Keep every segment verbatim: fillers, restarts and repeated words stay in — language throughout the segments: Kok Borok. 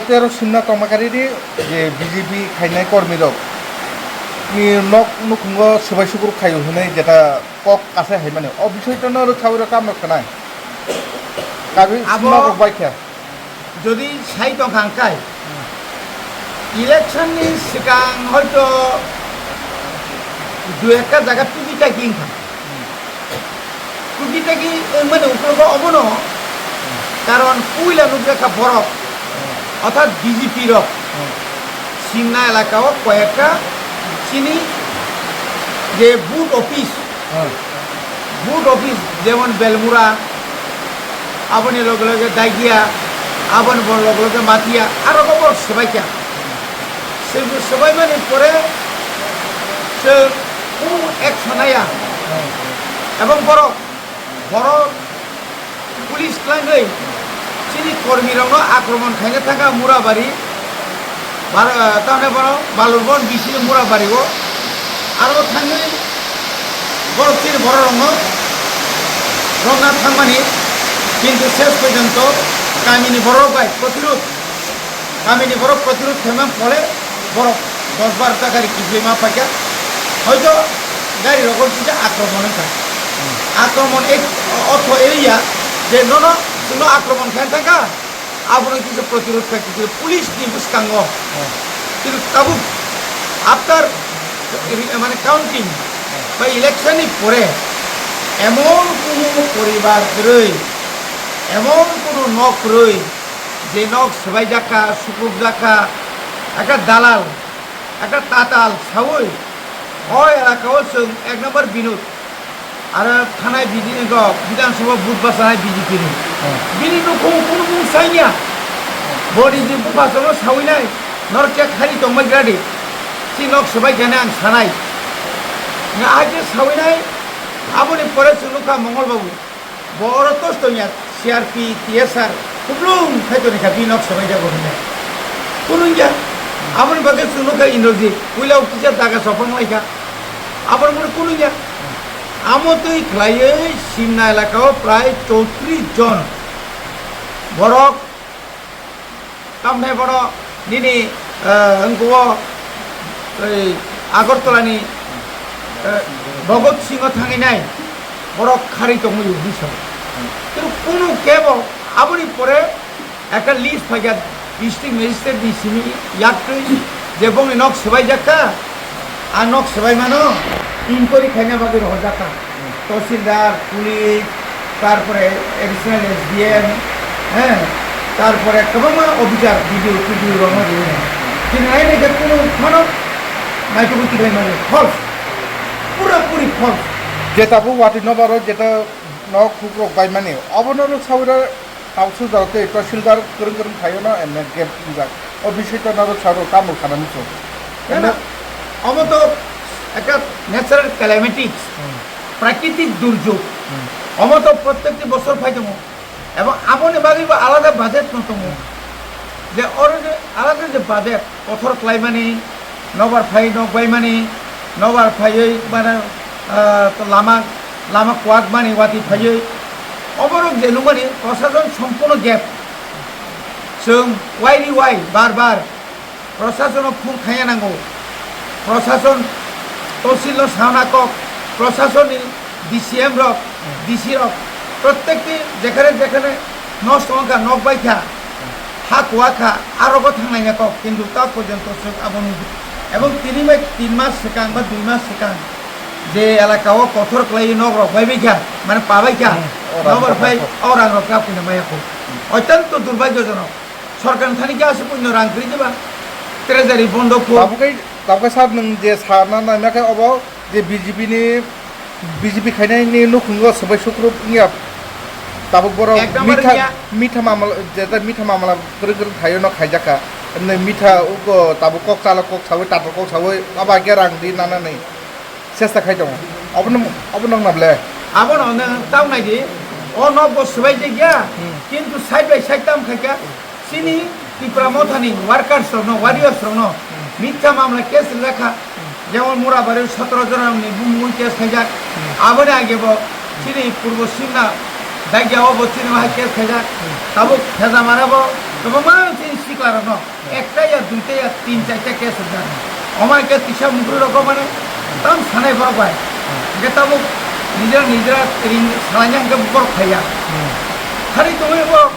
Tero simna tongma kari di je B J P khainai kormi rok ni nok nukhungo swbai sukruk khaio hinwi jeta kok kase hai mani. O bisoi to norok sawi rok kam rok khanai. Kabi Abo- nok rok bai kha. Jodi sai tong kha hwnkhe, election ni swkang hoito dui ekta jaga tuki taki wngkha. Tuki taki wngmani ukologo obono karon puila nukjakha borok, orthat B J P rok Simna elaka o koyekta chini je booth office, booth office jemon Belmura, aboni loge loge Daigia, aboni bo loge loge Matia, aro bo borok swbaikha. Swbai mani pore chwng kunu action naya. Ebong borok, borok police klangwi chini kormirokno akromon khaina thangkha Murabari, Bar-, ah, tamni borok Balurbon bisini Murabari o. Aro thangwi borok chini bororokno romna thangmani, kintu ses porjonto kamini borok bai protirud Kamini borok protirud khaima phole borok dos bar ta gari kiphilwi ma phaikha. Hoito gari rogo kisa akromon wngkha. Akromon ek ortho eriya je nono chwngno akromon khaina thangkha, abono kisa protirud kha kisa police ni bwskango. Kintu tabuk after ri-, mane counting ba election ni pore emon kunu poribar kwrwi, emon kunu nok kwrwi, je nok swbaijak kha, sukrukjak kha, ekta dalal, ekta tatal saui, o elaka o chwng ek number Binod, aro thanai bidi-, go, Bidhan Sabha vote bachanai B J P ni. Hmm. Bini nukhung kunu mung saiya. Boni je bupha chwngno saui nai, norok khe khari tongbai gradi. Si nok swbai khe ang sanai. Nga aje saui nai, aboni pore chwng nukha Mongol Babu. Bo oro tos tongya, C R P, T S R, kuplung khai toni kha, bini nok swbai jago hinwi. Kunungya, aboni bagwi chwng nukha Indrajit, puila o kisa daga sopang laikha. Aboni muni kunungya. Amo twi khlaiwi Simna elaka o prai chowtrish jon borok Tamni bono nini, eh, wngkho, eh, Agartala ni, eh, Bhagat Singh o thangwi nai borok kharwi tongwi ugisa. Kunu kebo aboni pore ekta list phaikha district magistrate ni simi yaktwi je bongni nok swbaijak kha, a nok swbaimano inquiry khaina bagwi rohorjak kha. Tahsildar, police, tarpore additional S D M, heh, tarpore kwbangma officer, B D O, T D O rokno rwwi. Chini nainai khe kunu phano naitugwi tikhlai mani. False. Pura puri false. Jeta bo watwi nobaro, jeta nok hukrok bai mani. Obono rw sawira Tamsuk jora tei tahsildar kwrwng kwrwng khaio no emne gap wngjak. O bising to norok sawi rw tamo khana muchung. Nana, omo to ekta natural calamities, Hmm. prakritik durjog. Hmm. Omo to prottekti bosor phai tongo. Ebong aboni bagwi bo alada budget no tongo. Hmm. Je oro je alada je budget, kothor khlaimani, nobar phai nok baimani, nobar phaiwi mane, ah, lama, lama kuwak mani watwi phaiwi, oborok je nukmani prosason sompono gap. Chwng wai ri wai bar bar prosasono phone khaiya nango. Prosason tosilno sana kok, prosasonni D C M rok, D C rok, prottekti jekhane jekhane nosto wngkha, nok baikha, ha kuwakha, arogo thangnaina kok, kintu ta porjonto chwng abo nukdi. Ebong tini bai tin mas swkang ba dui mas swkang je elaka o kothor khlaiwi nok rok baibaikha, mane pabaikha, Hmm, o rang nok rok phai, pabaikha. O rang rok kapina maya kho. Otyanto durbhagyojonok. Sorkar thani khe aswk puino rang kwrwi diba? Treasury bondo kho. Tabukhe, tabukhe sir nwng je sana naima khe obo je B J P ni, B J P khainai ni nukhungo swbai sukrub wngya. Tabuk borok Ekdom mitha, wngya. Mitha mamala, jeta mitha mamala kwrwng kwrwng khaio no khaijakha. Emne mitha uko tabuk kok chala kok sawi tato kok sawi aba khe rang di nana ni. Chesta khai tongo. Obono, obono wngna ble? Abono nwng tamo nai di, o nok bo swbai de gya, Hmm. kintu side by side tam khai kha, chini Tipra Mothani workers rokno, warriors rokno, Hmm. mitha mamla case rijak kha, Hmm. jemon Murabari sotoro jona ni bumung case khaijak, Hmm. aboni age bo chini Purbo Simna Dagia o bo chini wahai case khaijak, Hmm. tabuk Thejamara bo kwbangma chini sikla rokno, Tin chaita case rijak. Omo hai khe kisa mukru rok mane tam sanai borok bai. Hingke tabuk nijera nijera ring salai hingke borok phaiya. Khari tongwi borok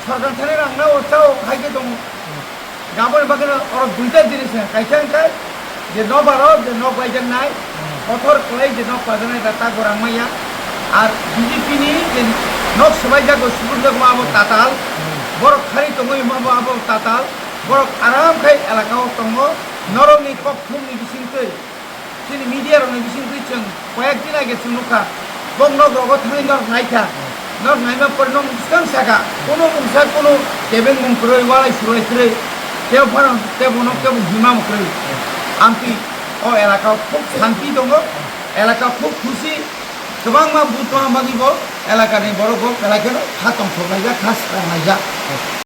sorkar thani rang na o chao hai khe tongo. Gaboni bagwi no oro duita jinis no, kaisa hingke je nokbar o je nok bai jaknai, kothor kwlai je nok pajaknai da ta gorang maya. Ar B J P ni je nok swbai jago, subruk jago abo tatal, borok khari tongwi mabo abo tatal, borok aram khai elaka o tongo, norok ni kok thum ni bising twi. Chini media rok ni bising twi chwng koyek din age chwng nukha, bok nok rogo thangwi nok naikha, nok naima pore nok bwskang saka, kono mungsa kono kebeng mung kwrwi, walai sulai kwrwi, kebo phano kebo nok kebo hima mung kwrwi. Amtwi o elaka o khub shanti tongo, elaka khub khusi, kwbangma butma bagwi bo elaka ni borok bo elaka no kha tongthok laijak, kha swkang laijak.